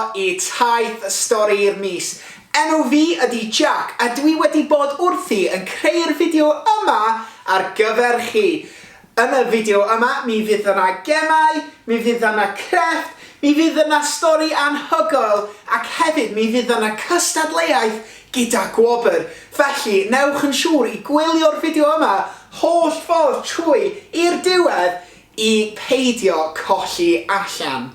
croeso i Taith Stori'r Mis. Enw fi ydy Jack a dwi wedi bod wrthi yn creu'r fideo yma ar gyfer chi. Yn y fideo yma mi fydd yna gemau, mi fydd yna crefft, mi fydd yna stori anhygoel ac hefyd mi fydd yna cystadleuaeth gyda gwobr. Felly, newch yn siŵr i gwylio'r fideo yma holl ffordd trwy i'r diwedd i peidio colli allan.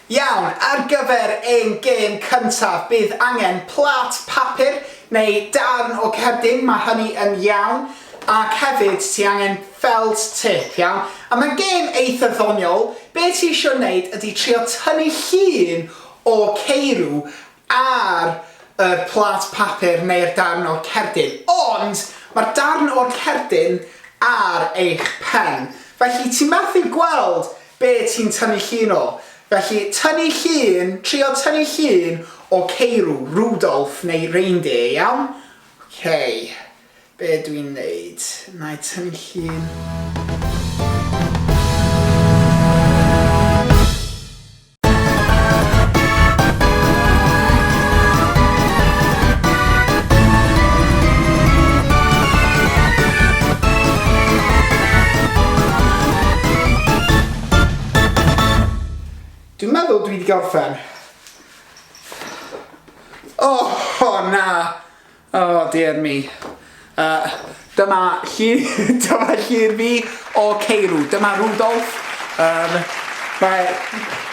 Iawn, ar gyfer ein gêm cyntaf bydd angen plât papur neu darn o cerdyn, mae hynny yn iawn, ac hefyd ti angen ffelt tip, iawn? A mae'n gêm eitha ddoniol, be ti isio wneud ydy trio tynnu llun o ceirw ar yr plât papur neu'r darn o'r cerdyn, ond mae'r darn o'r cerdyn ar eich pen. Felly ti'n methu gweld be ti'n tynnu llun o. Felly tynnu llun, trio tynnu llun o ceirw, Rudolph neu reindeer, iawn? Ok, be dwi'n neud? Na i tynnu llun. Dwi'n meddwl dwi wedi gorffen. Oh, oh na! Oh dear me. Uh, dyma llun, dyma llun fi o Ceirw. Dyma Rudolph. Um, mae,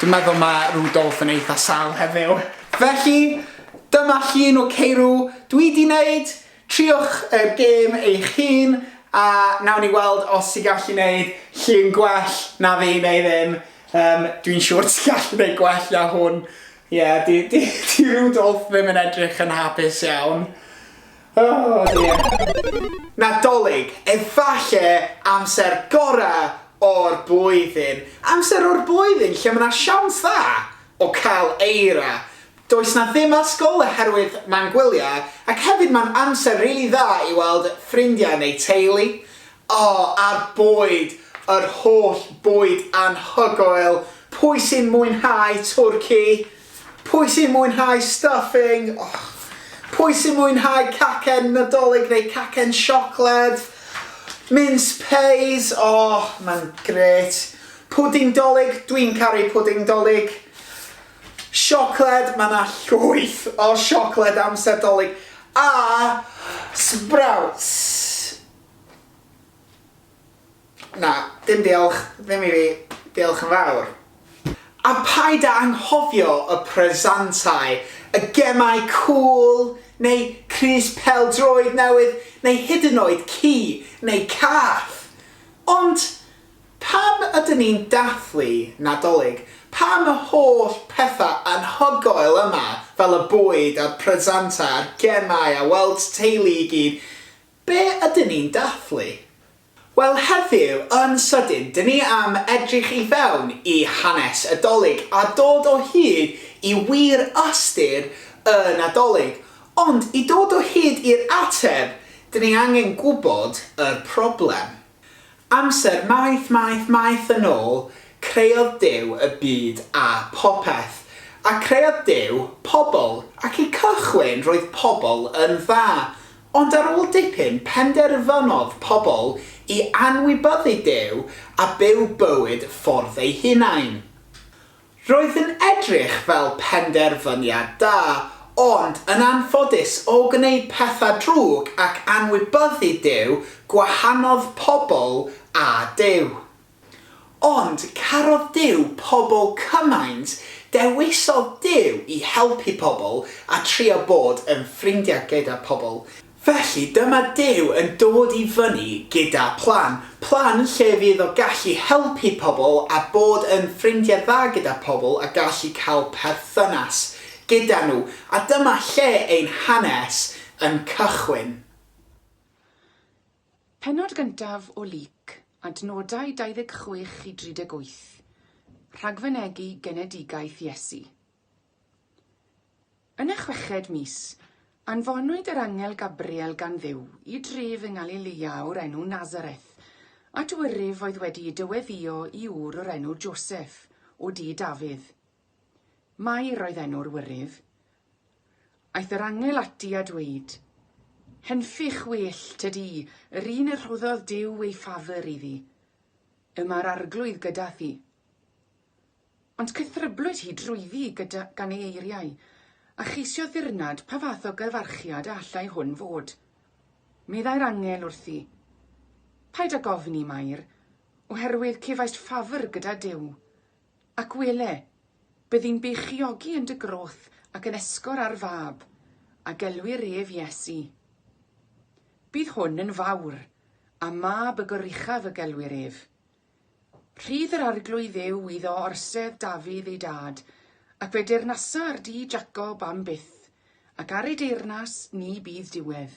dwi'n meddwl mae Rudolph yn eitha sal heddiw. Felly, dyma llun o Ceirw. Dwi di wneud, triwch y gêm eich hun, a nawn ni weld os ti'n gallu wneud llun gwell na fi neu ddim. Um, dwi'n siŵr ti'n gallu wneud gwell na hwn. Ie, yeah, di, di, di Rudolph ddim yn edrych yn hapus iawn. Oh dear. Nadolig, efalle amser gorau o'r blwyddyn. Amser o'r blwyddyn lle mae yna siawns dda o cael eira. Does na ddim ysgol oherwydd mae'n gwyliau, ac hefyd mae'n amser rili dda i weld ffrindiau neu teulu. O, a'r bwyd! Yr holl bwyd anhygoel! Pwy sy'n mwynhau twrci? Pwy sy'n mwynhau stuffing? Och. Pwy sy'n mwynhau cacen Nadolig neu cacen siocled? Mince pies, oh, mae'n grêt. Pwdin Dolig, dwi'n caru pwdin Dolig. Siocled, mae 'na llwyth o siocled amser Dolig. A sprouts! Na, dim diolch, ddim i fi, diolch yn fawr. A paid â anghofio y presantau, y gemau cŵl, neu crys pêl-droed newydd, neu hyd yn oed ci neu cath! Ond, pam ydyn ni'n dathlu Nadolig? Pam y holl pethau anhygoel yma, fel y bwyd a'r presantau a'r gemau a weld teulu i gyd, Be ydyn ni'n dathlu? Wel heddiw, yn sydyn, dyn ni am edrych i fewn i hanes y Dolig a dod o hyd i wir ystyr y Nadolig. Ond i dod o hyd i'r ateb, dyn ni angen gwybod yr problem. Amser maith, maith, maith yn ôl, creodd Duw y byd a phopeth. A creodd Duw pobl, ac i cychwyn roedd pobl yn dda. Ond ar ôl dipyn, penderfynodd pobl i anwybyddu Duw a byw bywyd ffordd eu hunain. Roedd yn edrych fel penderfyniad da, ond yn anffodus o gwneud pethau drwg ac anwybyddu Duw, gwahanodd pobl â Duw. Ond carodd Duw pobl cymaint, dewisodd Duw i helpu pobl a trio bod yn ffrindiau gyda pobl. Felly, dyma Duw yn dod i fyny gyda plan. Plan lle fydd o gallu helpu pobl a bod yn ffrindiau dda gyda pobl a gallu cael perthynas gyda nhw. A dyma lle ein hanes yn cychwyn. Pennod gyntaf o Luc, adnodau 26 i 38, Rhagfynegi genedigaeth Iesu. Yn y chweched mis, anfonwyd yr angel Gabriel gan Dduw i dref yng Ngalilea o'r enw Nazareth, at wyryf oedd wedi'i dyweddïo i ŵr o'r enw Joseff, o dŷ Dafydd. Mair oedd enw'r wyryf. Aeth yr angel ati a dweud, Henffych well, tydi, yr un y rhoddodd Duw ei ffafr iddi. Y mae'r Arglwydd gyda thi. Ond cythryblwyd hi drwyddi gyda, gan ei eiriau, a cheisiodd ddirnad pa fath o gyfarchiad a allai hwn fod. Meddai'r angel wrthi, Paid ag ofni, Mair, oherwydd cefaist ffafr gyda Duw. Ac wele, byddi'n beichiogi yn dy groth ac yn esgor ar fab, a gelwir ef Iesu. Bydd hwn yn fawr, a mab y Goruchaf y gelwir ef. Rhydd yr Arglwydd Dduw iddo orsedd Dafydd ei dad, ac fe deyrnasa ar dŷ Jacob am byth, ac ar ei deyrnas ni bydd diwedd.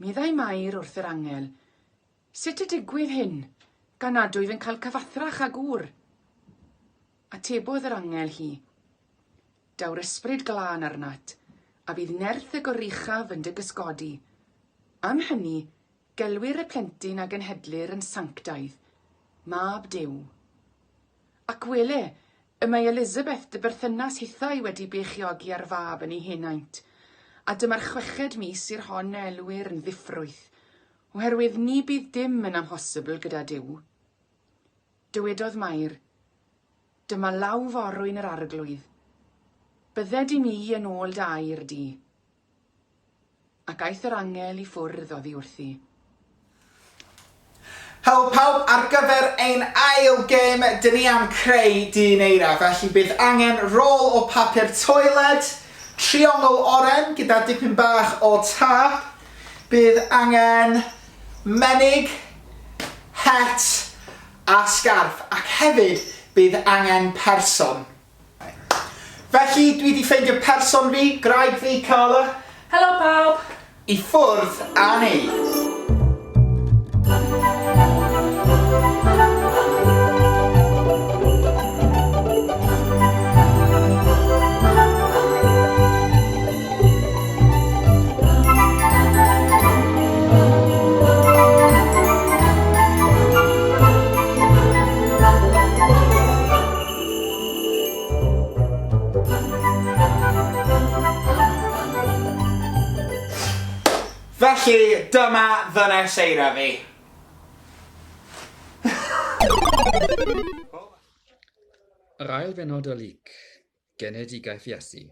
Meddai Mair wrth yr angel, Sut y digwydd hyn, gan nad wyf yn cael cyfathrach â gŵr? Atebodd yr angel hi, Daw'r Ysbryd Glân arnat, a bydd nerth y Goruchaf yn dy gysgodi. Am hynny, gelwir y plentyn a genhedlir yn sanctaidd, Mab Duw. Ac wele, y mae Elisabeth dy berthynas hithau wedi beichiogi ar fab yn ei henaint, a dyma'r chweched mis i'r hon a elwir yn ddiffrwyth, oherwydd ni bydd dim yn amhosibl gyda Duw. Dywedodd Mair, Dyma law forwyn yr Arglwydd. Bydded i mi yn ôl dy air di. Ac aeth yr angel i ffwrdd oddi wrthi. Helo pawb, ar gyfer ein ail gêm, dyn ni am creu dyn eira, felly bydd angen rôl o papur toiled, triongl oren gyda dipyn bach o tâp, bydd angen menig, het a sgarff, ac hefyd bydd angen person. Felly, dwi 'di ffeindio person fi, gwraig fi, Carla. Helo pawb! I ffwrdd â ni! Felly, dyma ddynes eira fi. Yr ail bennod o Luc, Genedigaeth Iesu.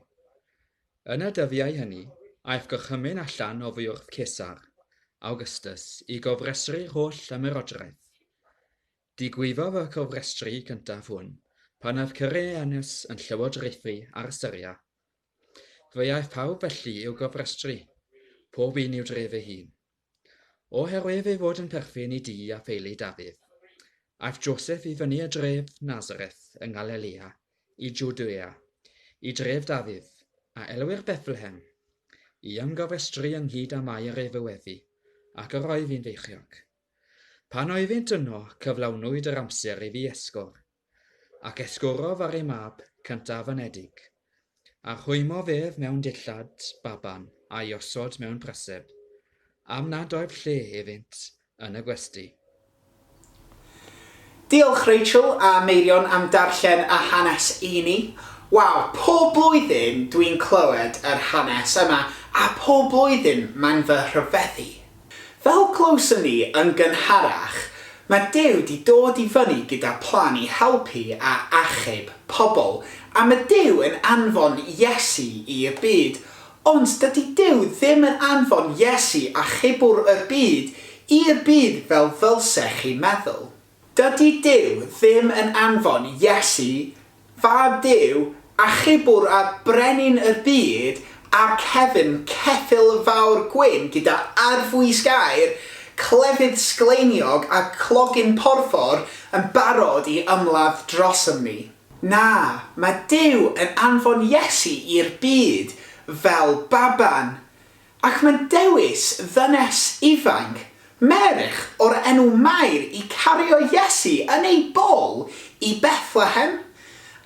Yn y dyddiau hynny, aeth gorchymyn allan o fwrdd Cesar, Augustus, i gofrestru'r holl ymerodraeth. Digwyddodd y cofrestru cyntaf hwn pan oedd Cyrianus yn llywodraethu ar Syria. Fe aeth pawb felly i'w gofrestru, pob un i'w dref ei hun. Oherwydd ei fod yn perthyn i dŷ a theulu Dafydd, aeth Joseff i fyny y dref Nazareth yng Ngalilea i Jwdea, i dref Dafydd, a elwir Bethlehem, i ymgofrestru ynghyd â Mair ei fyweddi, ac yr oedd hi'n feichiog. Pan oeddynt yno, cyflawnwyd yr amser iddi esgor, ac esgorodd ar ei mab cyntaf-anedig, a rhwymodd ef mewn dillad baban a'i osod mewn preseb, am nad oedd lle iddynt yn y gwesty. Diolch Rachel a Meirion am darllen y hanes i ni. Waw, pob blwyddyn dwi'n clywed yr hanes yma a pob blwyddyn mae'n fy rhyfeddu. Fel clywson ni yn gynharach, mae Duw 'di dod i fyny gyda plan i helpu a achub pobl, a mae Duw yn anfon Iesu i'r byd. Ond dydy Duw ddim yn anfon Iesu achubwr yr byd i'r byd fel ddylsech chi meddwl. Dydy Duw ddim yn anfon Iesu Fab Duw, Achubwr a Brenin yr byd, ar cefn ceffyl fawr gwyn gyda arfwisg aur, clefyd sgleiniog a clogyn porffor yn barod i ymladd drosom ni. Na, mae Duw yn anfon Iesu i'r byd fel baban, Ac mae'n dewis ddynes ifanc, merch o'r enw Mair i cario Iesu yn ei bol i Bethlehem.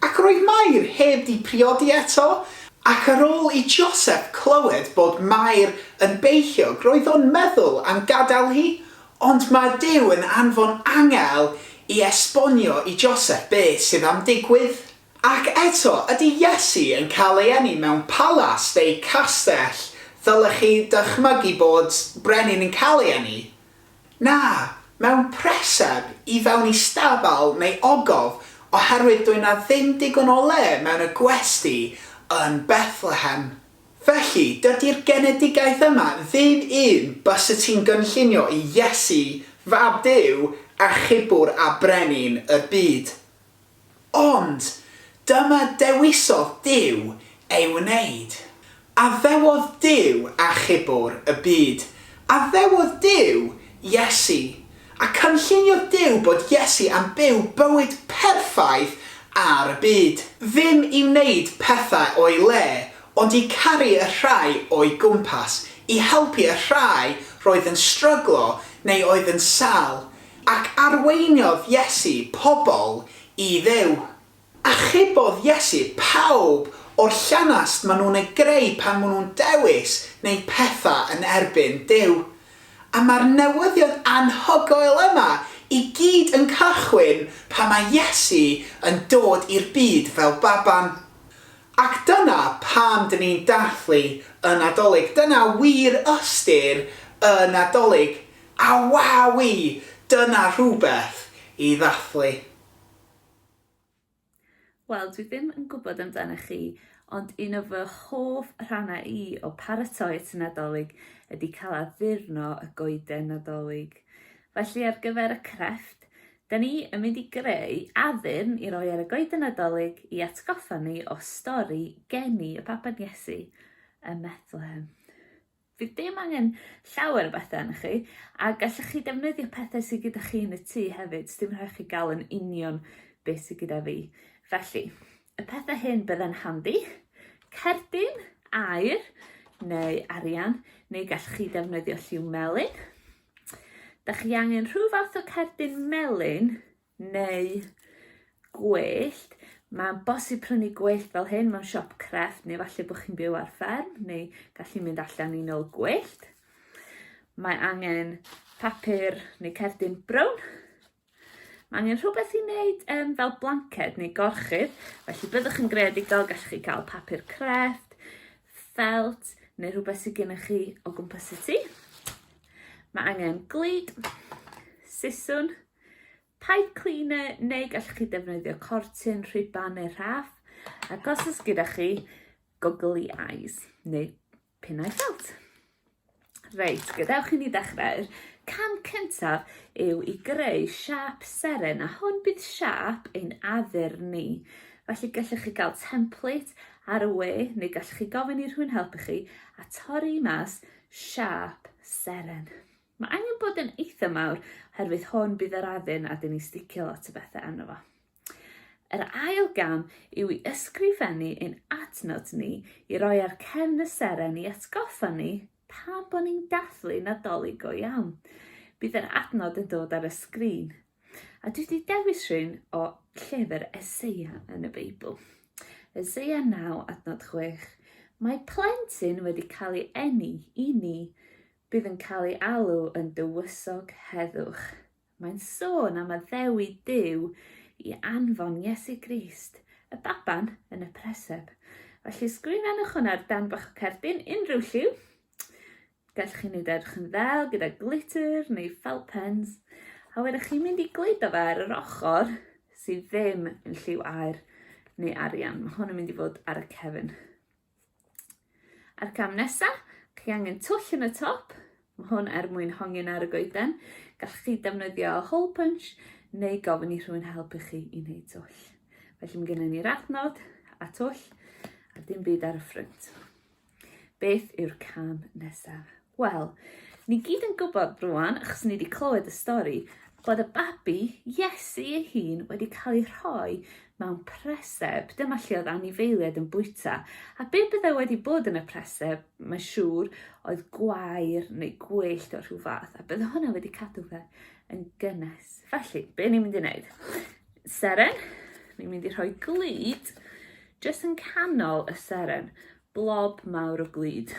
Ac roedd Mair heb 'di priodi eto, ac ar ôl i Joseff clywed bod Mair yn beichiog roedd o'n meddwl am gadael hi, ond mae Duw yn anfon angel i esbonio i Joseff beth sydd am digwydd. Ac eto, ydy Iesu yn cael ei eni mewn palas neu castell ddylech chi dychmygu bod brenin yn cael ei eni? Na, mewn preseb, i fewn i stabal neu ogof oherwydd doedd 'na ddim digon o le mewn y gwesty yn Bethlehem. Felly, dydy'r genedigaeth yma ddim un byset ti'n gynllunio i Iesu, Fab Duw, Achubwr a Brenin y byd. Ond, dyma dewisodd Duw ei wneud. Addewodd Duw Achubwr y byd. Addewodd Duw Iesu. A cynlluniodd Duw bod Iesu am byw bywyd perffaith ar y byd. Ddim i wneud pethau o'i le, ond i caru y rhai o'i gwmpas, i helpu y rhai roedd yn stryglo neu oedd yn sâl, ac arweiniodd Iesu pobl i Dduw. Achubodd Iesu pawb o'r llanast ma nhw'n ei greu pan ma nhw'n dewis neud petha yn erbyn Duw. A ma'r newyddion anhygoel yma i gyd yn cychwyn pan ma Iesu yn dod i'r byd fel baban. Ac dyna pam dyn ni'n dathlu y Nadolig, dyna wir ystyr y Nadolig. A wawii, dyna rhywbeth i ddathlu. Wel, dwi ddim yn gwybod amdanoch chi, ond un o fy hoff rhannau i o paratoi at y Nadolig ydy cael addurno y goeden Nadolig. Felly ar gyfer y crefft, da ni yn mynd i greu addurn i roi ar y goeden Nadolig i atgoffa ni o stori geni y Paban Iesu ym Methlehem. Fydd dim angen llawer o bethau arnoch chi, a gallwch chi defnyddio pethau sydd gyda chi yn y tŷ hefyd, sdim rhaid chi gael yn union beth sydd gyda fi. Felly, y pethau hyn bydde'n handi, cerdyn, aur, neu arian, neu gallwch chi defnyddio lliw melyn. Da chi angen rhyw fath o cerdyn melyn neu gwellt. Mae'n bosib prynu gwellt fel hyn mewn siop crefft neu falle bod chi'n byw ar fferm neu gallu mynd allan i nôl gwellt. Mae angen papur neu cerdyn brown. Mae angen rhywbeth i wneud um, fel blanced neu gorchudd, felly byddwch yn greadigol, gallwch chi gael papur crefft, ffelt neu rhywbeth sydd gennych chi o gwmpas y tŷ. Mae angen glud, siswrn, Pipe cleaner neu gallwch chi defnyddio cortyn, rhuban neu rhaff. Ac os oes gyda chi goggly eyes neu pinnau ffelt. Reit, gadewch i ni ddechrau. Cam cyntaf yw i greu siâp seren, a hwn bydd siâp ein addurn ni. Felly gallwch chi gael template ar y we, neu gallwch chi gofyn i rhywun helpu chi a torri mas siâp seren. Mae angen bod yn eitha mawr oherwydd hwn bydd yr addurn a dyn ni'n sticio lot o bethau arno fo. Yr ail gam yw i ysgrifennu ein adnod ni i roi ar cefn y seren i atgoffa ni pam bod ni'n dathlu Nadolig go iawn. Bydd yr adnod yn dod ar y sgrin. A dwi wedi dewis rhywun o llyfr Eseia yn y Beibl. Eseia 9 adnod 6. Mae plentyn wedi cael ei eni i ni Bydd yn cael ei alw yn Dywysog Heddwch. Mae'n sôn am addewid Duw i anfon Iesu Grist, y baban, yn y preseb. Felly sgrifennwch hwn ar dan bach o cerdyn, unrhyw lliw. Gallwch chi wneud edrych yn ddel gyda glitter neu felt pens. A wedyn chi'n mynd i gludo fe ar yr ochr sydd ddim yn lliw aur neu arian. Mae hwn yn mynd i fod ar y cefn. A'r cam nesa, chi angen twll yn y top, mae hwn er mwyn hongian ar y goeden. Gallwch chi defnyddio hole punch neu gofyn i rhywun helpu chi i wneud twll. Felly mae gennym ni'r adnod a twll a dim byd ar y ffrynt. Beth yw'r cam nesaf? Wel, ni gyd yn gwybod rwan, achos ni wedi clywed y stori, bod y babi, Iesu ei hun, wedi cael ei rhoi mewn preseb. Dyma lle oedd anifeiliaid yn bwyta. A be byddai wedi bod yn y preseb, mae'n siŵr, oedd gwair neu gwellt o rhyw fath. A bydde hwnna wedi cadw fe yn gynnes. Felly, be ni'n mynd i wneud? Seren, ni'n mynd i rhoi glud jyst yn canol y seren. Blob mawr o glud.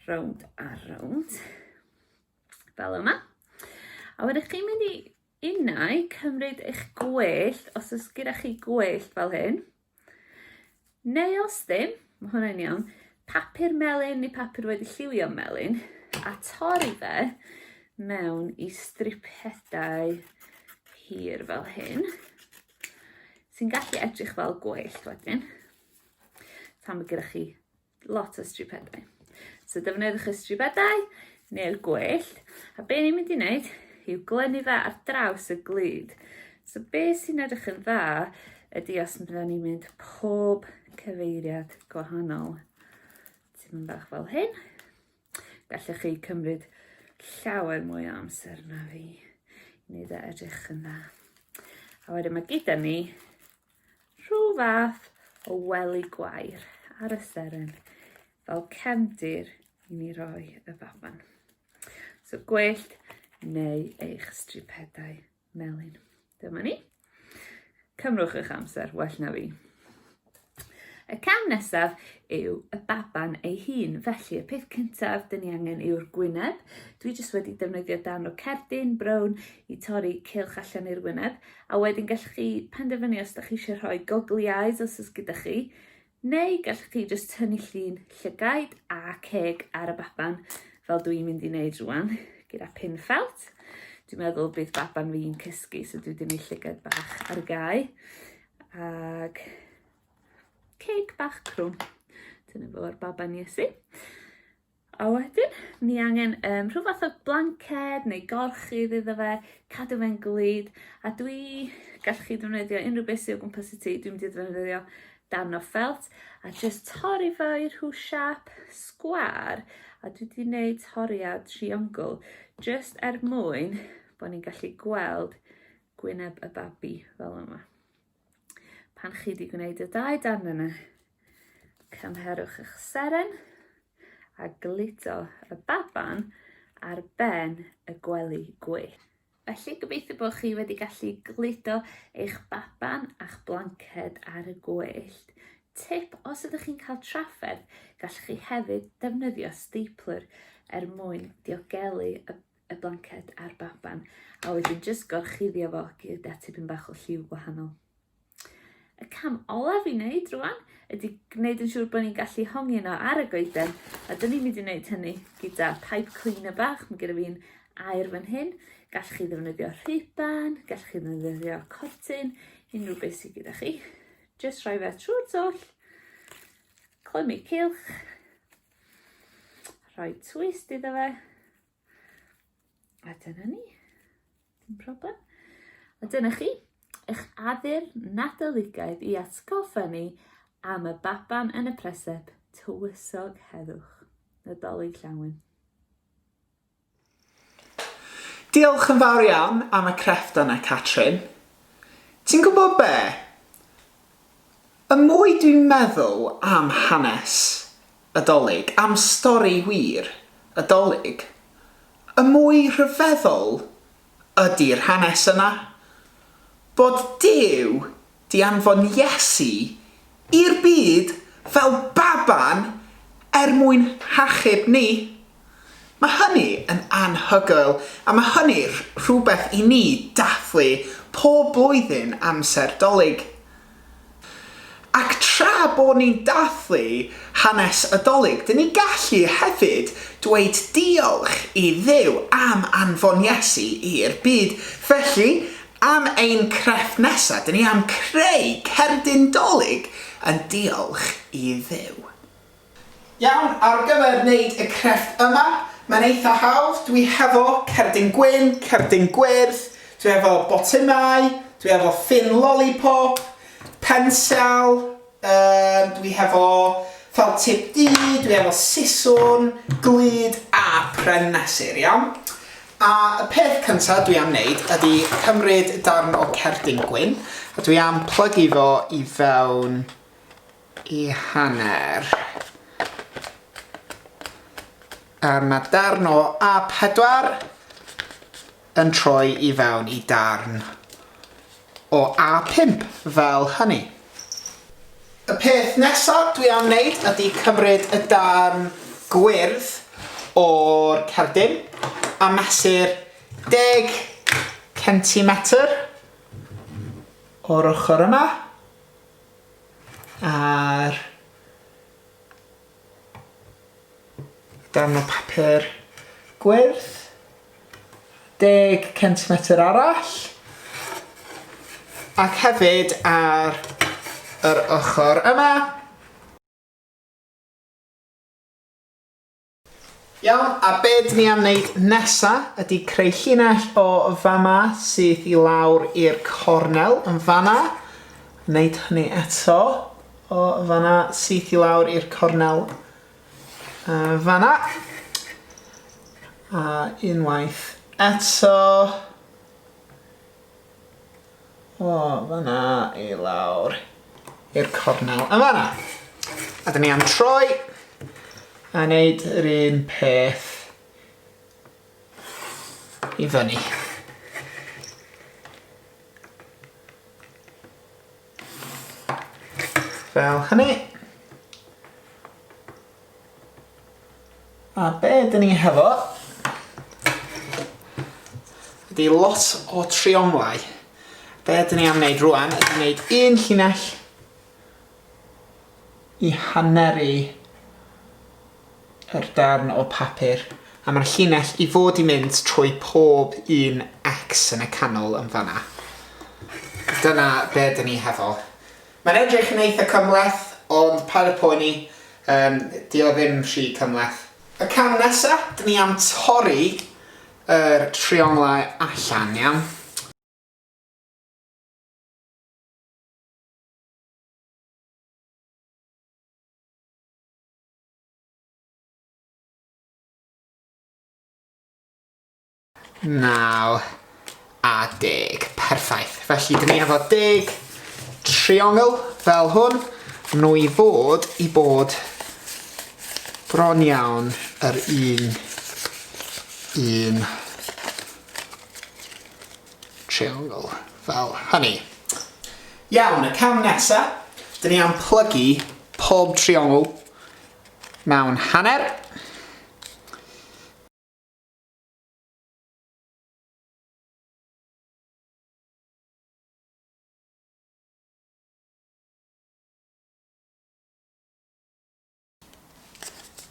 Rownd a rownd. Fel yma. A wedyn chi'n mynd i Unai cymryd eich gwellt, os oes gyda chi gwellt fel hyn, neu os ddim, mae hwnna'n iawn, papur melyn neu papur wedi lliwio melyn, a torri fe mewn i stripedau hir fel hyn, sy'n gallu edrych fel gwellt wedyn, tan mae gyda chi lot o stripedau. So defnyddiwch y stripedau neu'r gwellt, a be ni'n mynd i wneud yw glynu fe ar draws y glud. So be sy'n edrych yn dda ydy os byddwn ni'n mynd pob cyfeiriad gwahanol. Tipyn bach fel hyn. Gallech chi cymryd llawer mwy o amser na fi i wneud e edrych yn dda. A wedyn mae gyda ni rhyw fath o wely gwair ar y seren fel cefndir i ni roi y baban. So gwellt neu eich stripedau melyn. Dyma ni. Cymrwch eich amser, well na fi. Y cam nesaf yw y baban ei hun. Felly, y peth cyntaf dyn ni angen yw'r gwyneb. Dwi jyst wedi defnyddio darn o cerdyn brown i torri cylch allan i'r wyneb. A wedyn gallwch chi penderfynu os ydych chi eisiau rhoi goggly eyes os oes gyda chi, neu gallwch chi jyst tynnu llun llygaid a ceg ar y baban, fel dwi'n mynd i wneud rwan, gyda pin ffelt. Dwi'n meddwl bydd baban fi'n cysgu, so dwi wedi gwneud llygad bach ar gau. Ag ceg bach crwm. Dyna fo'r baban Iesu. A wedyn, ni angen um, rhyw fath o blanced neu gorchudd iddo fe, cadw fe'n glyd, a dwi, gallwch chi ddefnyddio unrhyw beth sydd o gwmpas y tŷ, dwi'n mynd i ddefnyddio darn o ffelt, a just torri fo i rhyw siap sgwar, a dwi wedi gwneud toriad triongl, just er mwyn bod ni'n gallu gweld gwyneb y babi fel yma. Pan chi wedi gwneud y dau darn yna, cymherwch eich seren a gludo y baban ar ben y gwely gwe. Felly, gobeithio bod chi wedi gallu gludo eich baban a'ch blanced ar y gwellt. Tip, os ydych chi'n cael trafferth, gallwch chi hefyd defnyddio stapler er mwyn diogelu y y blanced a'r baban, a wedyn jyst gorchuddio fo gyda tipyn bach o lliw gwahanol. Y cam olaf i wneud rwan ydy gwneud yn siŵr bod ni'n gallu hongi yno ar y goeden, a dyn ni'n mynd i wneud hynny gyda pipe cleaner bach, mae gyda fi'n air fan hyn. Gallwch chi ddefnyddio rhuban, gallwch chi ddefnyddio cortyn, unrhyw beth sydd gyda chi. Just rhoi fe trwy'r twll, clymu cylch, rhoi twist iddo fe, A dyna ni. Dim problem. A dyna chi, eich addur Nadoligaidd i atgoffa ni am y baban yn y preseb, tywysog heddwch. Nadolig llawen. Diolch yn fawr iawn am y crefft yna, Catrin. Ti'n gwybod be? Y mwy dwi'n meddwl am hanes y Dolig, am stori wir y Dolig, y mwy rhyfeddol ydi'r hanes yna. Bod Duw 'di anfon Iesu i'r byd fel baban er mwyn hachub ni. Mae hynny yn anhygoel a mae hynny rhywbeth i ni dathlu pob blwyddyn amser Dolig. Ac tra bod ni'n dathlu hanes y Dolig, dyn ni'n gallu hefyd dweud diolch i Dduw am anfon Iesu i'r byd. Felly, am ein crefft nesaf, dyn ni am creu cerdyn Dolig yn diolch i Dduw. Iawn, ar gyfer wneud y crefft yma, mae'n eitha hawdd, dwi hefo cerdyn gwyn, cerdyn gwyrdd, dwi efo botymau, dwi efo ffyn lollipop, pensel, um, dwi hefo fel tip du, dwi efo siswrn, glud a pren mesur, iawn? A y peth cyntaf dwi am wneud ydy cymryd darn o cerdyn gwyn, a dwi am plygu fo i fewn i hanner. A mae darn o A4 yn troi i fewn i darn o A5 fel hynny. Y peth nesaf dwi am wneud ydy cymryd y darn gwyrdd o'r cerdyn a mesur 10 cm. centimetr o'r ochr yma a'r darn o papur gwyrdd, 10 centimetr arall, ac hefyd ar yr ochr yma. Iawn, a be dyn ni am wneud nesa ydy creu llinell o fama syth i lawr i'r cornel yn fanna. Wneud hynny eto o fanna syth i lawr i'r cornel uh, fanna. A unwaith eto o fanna i lawr i'r cornel yn fanna. A dyn ni am troi a wneud yr un peth i fyny. Fel hynny. A be dyn ni hefo ydy lot o trionglau. Be dyn ni am wneud rwan ydy wneud un llinell i haneru yr darn o papur. A mae'r llinell i fod i mynd trwy pob un X yn y canol yn fanna. Dyna be dyn ni hefo. Mae'n edrych yn eitha cymhleth, ond paid â poeni, yym, 'di o ddim rhy cymhleth. Y cam nesa, 'dyn ni am torri yr trionglau allan, iawn? 9 a 10. Perffaith. Felly, dyn ni efo 10 triongl fel hwn. Maen nhw i fod i bod bron iawn yr un un triongl fel hynny. Iawn, y cam nesa, dyn ni am plygu pob triongl mewn hanner.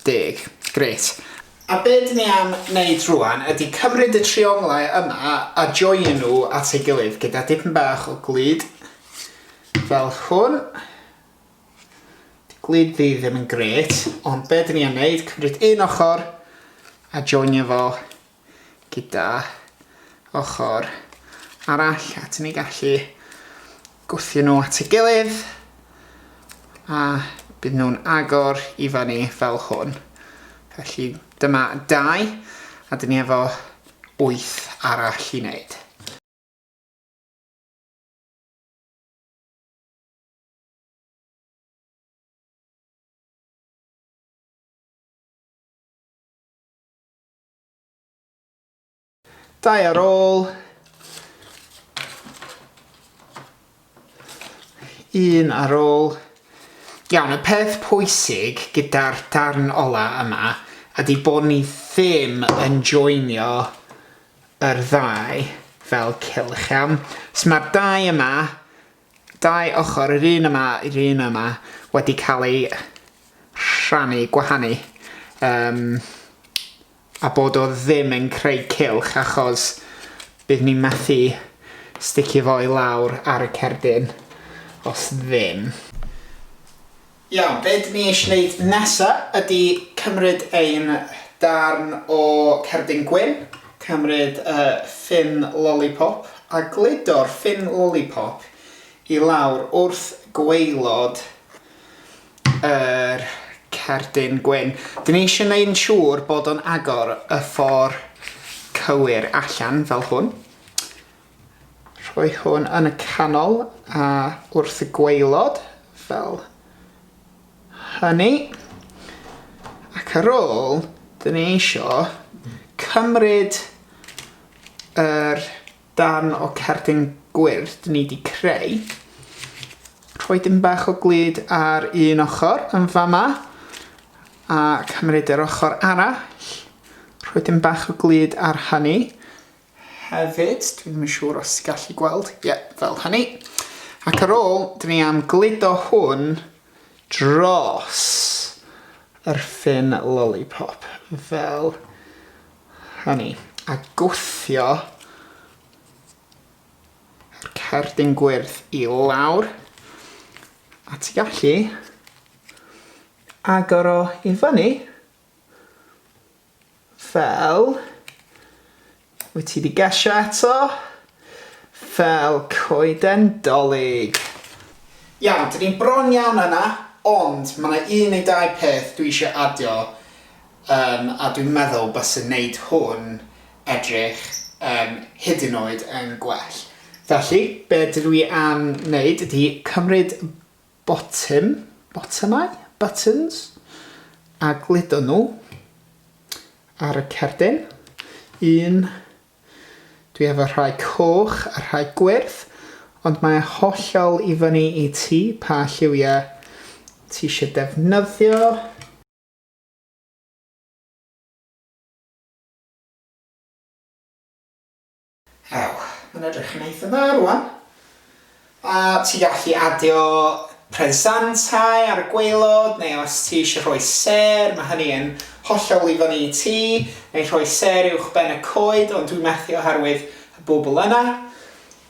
Deg. Grêt. A be dyn ni am wneud rwan ydy cymryd y trionglau yma a joio nhw at ei gilydd gyda dipyn bach o glud fel hwn. Glud fi ddim yn grêt, ond be dyn ni am wneud, cymryd un ochr a joinio fo gyda ochr arall a dyn ni gallu gwthio nhw at ei gilydd a bydd nhw'n agor i fyny fel hwn. Felly dyma dau a dyn ni efo wyth arall i wneud. Dau ar ôl. Un ar ôl. Iawn, y peth pwysig gyda'r darn ola yma ydy bod ni ddim yn joinio yr ddau fel cylch, iawn? So mae'r dau yma, dau ochr, yr un yma, yr un yma, wedi cael ei rhannu, gwahanu. Um, a bod o ddim yn creu cylch achos bydd ni'n methu sticio fo i lawr ar y cerdyn os ddim. Iawn, be dyn ni eisiau gwneud nesa ydy cymryd ein darn o cerdyn gwyn, cymryd y ffyn lollipop a gludo'r ffyn lollipop i lawr wrth gwaelod yr cerdyn gwyn. Dyn ni eisiau gwneud yn siŵr bod o'n agor y ffordd cywir allan fel hwn. Rhoi hwn yn y canol a wrth y gwaelod fel hynny. Ac ar ôl, dyn ni eisiau cymryd yr darn o cerdyn gwyrdd dyn ni wedi creu. Rhoi dim bach o glud ar un ochr yn fama a cymryd yr ochr arall. Rhoi dim bach o glud ar hynny. hefyd. Dwi ddim yn siŵr os ti'n gallu gweld. Ie, yeah, fel hynny. Ac ar ôl, dyn ni am gludo hwn dros yr ffyn lollipop fel hynny. A gwthio yr cerdyn gwyrdd i lawr. A ti gallu agor o i fyny fel wyt ti 'di gesio eto? Fel coeden 'Dolig. Iawn, dyn ni'n bron iawn yna, ond mae 'na un neu dau peth dwi eisiau adio um, a dwi'n meddwl bysa'n neud hwn edrych um, hyd yn oed yn gwell. Felly, be dwi am wneud ydy cymryd botym, botymau, buttons, a gludo nhw ar y cerdyn. Un, dwi efo rhai coch a rhai gwyrdd, ond mae hollol i fyny i ti pa lliwiau ti eisiau defnyddio. Ew, mae'n edrych yn eitha dda rwan. A ti gallu adio presantau ar y gwaelod, neu os ti eisiau rhoi sêr, mae hynny yn hollol i fyny i ti, neu rhoi sêr uwch ben y coed, ond dwi'n methu oherwydd y bobl yna.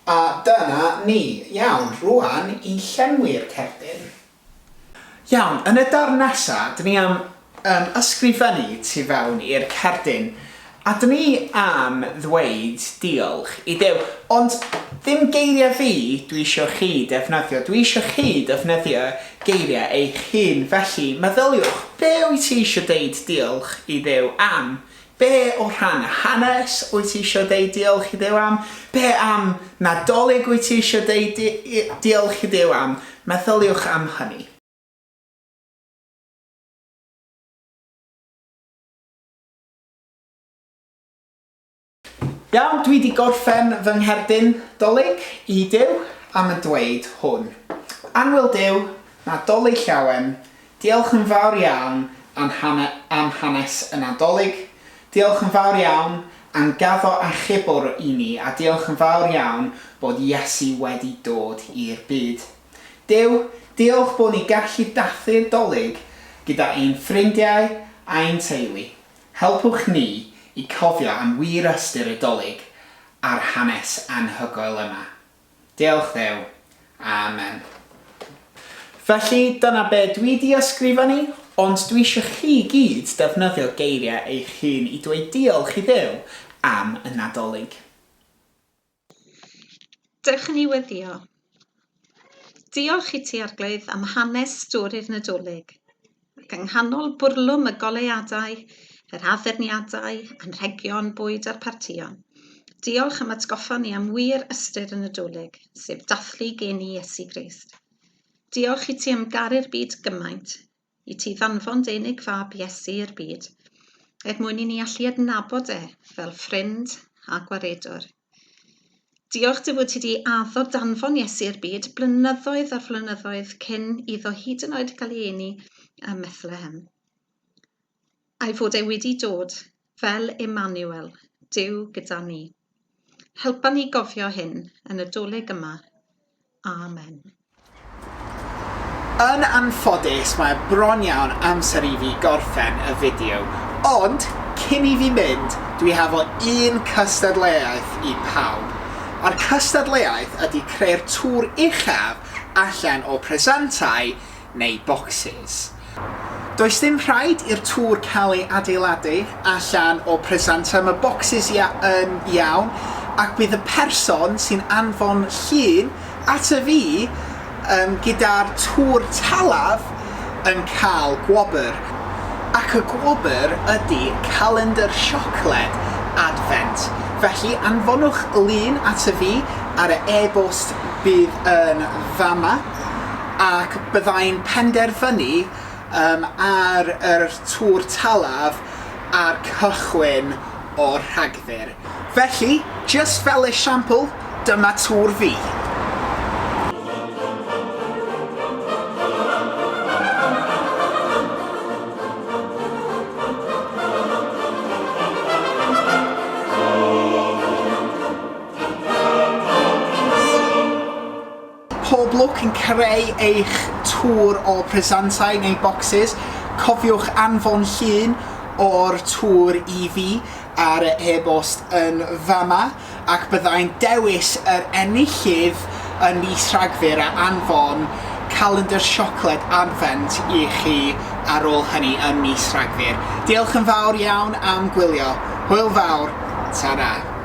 A dyna ni. Iawn, rwan i llenwi'r cerdyn. Iawn, yn y darn nesa, dyn ni am yym ysgrifennu tu fewn i'r cerdyn, a dyn ni am ddweud diolch i Duw. Ond ddim geiriau fi dwi isio chi defnyddio, dwi isio chi defnyddio geiriau eich hun. Felly, meddyliwch, be wyt ti isio deud diolch i Dduw am? Be o rhan hanes wyt ti isio deud diolch i Dduw am? Be am Nadolig wyt ti isio deud diolch i Dduw am? Meddyliwch am hynny. Iawn, dwi 'di gorffen fy ngherdyn 'Dolig i Duw am y dweud hwn. Annwyl Duw, Nadolig Llawen, Diolch yn fawr iawn am am hanes y Nadolig, diolch yn fawr iawn am gaddo achubwr i ni a diolch yn fawr iawn bod Iesu wedi dod i'r byd. Duw, diolch bod ni gallu dathlu'r Dolig gyda ein ffrindiau a'n teulu. Helpwch ni i cofio am wir ystyr y Dolig a'r hanes anhygoel yma. Diolch Dduw. Amen. Felly, dyna be dwi di ysgrifennu, ond dwi eisiau chi gyd defnyddio geiriau eich hun i dweud diolch i Dduw am y Nadolig. Dewch i ni weddïo. Diolch i ti, Arglwydd, am hanes stori'r Nadolig. Ac yng nghanol bwrlwm y goleuadau, yr addurniadau, anrhegion, bwyd a'r partïon. Diolch am atgoffa ni am wir ystyr y Nadolig, sef dathlu geni Iesu Grist. Diolch i ti am garu'r byd gymaint, i ti ddanfon dy unig fab Iesu i'r byd, er mwyn i ni allu adnabod e fel ffrind a gwaredwr. Diolch dy fod ti 'di addo danfon Iesu i'r byd blynyddoedd ar flynyddoedd cyn iddo hyd yn oed gael ei eni ym Methlehem. A'i fod e wedi dod fel Emmanuel, Duw gyda ni. Helpa ni gofio hyn yn y Dolig yma. Amen. Yn anffodus mae bron iawn amser i fi gorffen y fideo, ond cyn i fi mynd dwi hefo un cystadleuaeth i pawb. A'r cystadleuaeth ydi creu'r tŵr uchaf allan o presantau neu bocsys. Does dim rhaid i'r tŵr cael ei adeiladu allan o presantau, mae bocsys ia yn iawn, ac bydd y person sy'n anfon llun ata fi yym gyda'r tŵr talaf yn cael gwobr. Ac y gwobr ydy calendr siocled Adfent. Felly, anfonwch lun ata fi ar y e-bost bydd yn fama. Ac byddai'n penderfynu um, ar yr tŵr talaf a'r cychwyn o'r Rhagfyr. Felly, jyst fel esiampl, dyma tŵr fi. lwc yn creu eich tŵr o presantau neu bocsys. Cofiwch anfon llun o'r tŵr i fi ar y e-bost yn fama ac byddai'n dewis yr enillydd yn mis Rhagfyr a anfon calendr siocled Adfent i chi ar ôl hynny ym mis Rhagfyr. Diolch yn fawr iawn am gwylio. Hwyl fawr. Ta-ra.